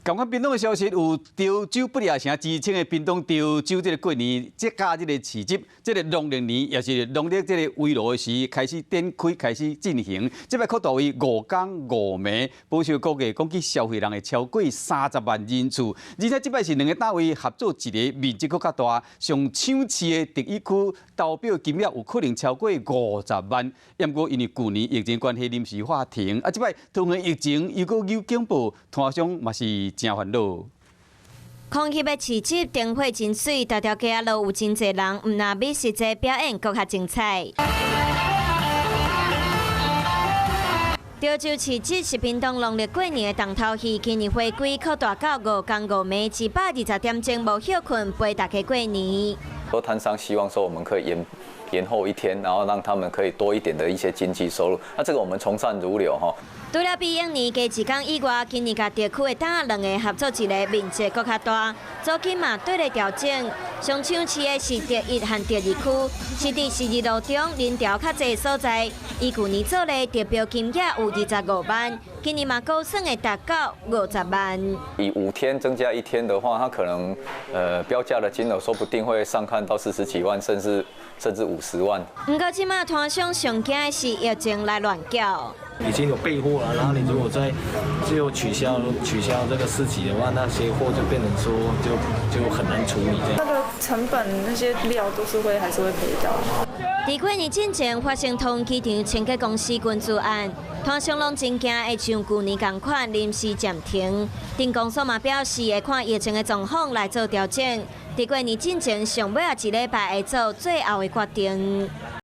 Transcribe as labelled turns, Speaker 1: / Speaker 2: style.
Speaker 1: 共款屏東的消息，有潮州不夜城之稱的屏東潮州這個過年，這佮這個市集，這個農曆年也是農曆這個圍爐的時開始展開，開始進行。這擺擴大為5工5暝，保守估計講去消費人會超過30萬人次，而且這擺是兩個單位合作一個，面積閣較大，上搶市的特一區投標金額有可能超過50萬。毋過因為舊年疫情關係臨時喊停，啊，這擺桃園疫情又閣有警報，攤商嘛是誠煩惱。
Speaker 2: 空翕的市集燈火真媠，逐條街仔路有真濟人，毋但美食節表演閣較精彩。潮州市集是屏東農曆過年的重頭戲，今年回歸擴大到5工5暝，220點鐘無歇睏，陪大家過年。
Speaker 3: 多攤商希望說我們可以延後一天，然後讓他們可以多一點的一些經濟收入。那這個我們從善如流哈。
Speaker 2: 除了比往年加一工以外，今年佮特區的擔兩个合作一个，面積閣較大，租金嘛綴咧調整。上搶市的是特一和特二區，是佇十字路中人潮較濟所在。以舊年做例，得標金額有25萬，今年嘛估算會達到50萬。
Speaker 3: 以5天增加一天的話，它可能標價的金額說不定會上看到40幾萬，甚至50萬。
Speaker 2: 毋過這馬攤商上驚的是疫情來亂攪。
Speaker 4: 已經有備貨了，然後你如果再就取消這個市集的話，那些貨就變成說就很難處理。這樣。
Speaker 5: 那個成本那些料都是會還是會賠掉。
Speaker 2: 佇過年進前發生桃園機場清潔公司群聚案，攤商攏真驚會像舊年仝款臨時暫停。鎮公所嘛表示會看疫情的狀況來做調整。佇過年進前上尾仔一禮拜會做最後的決定。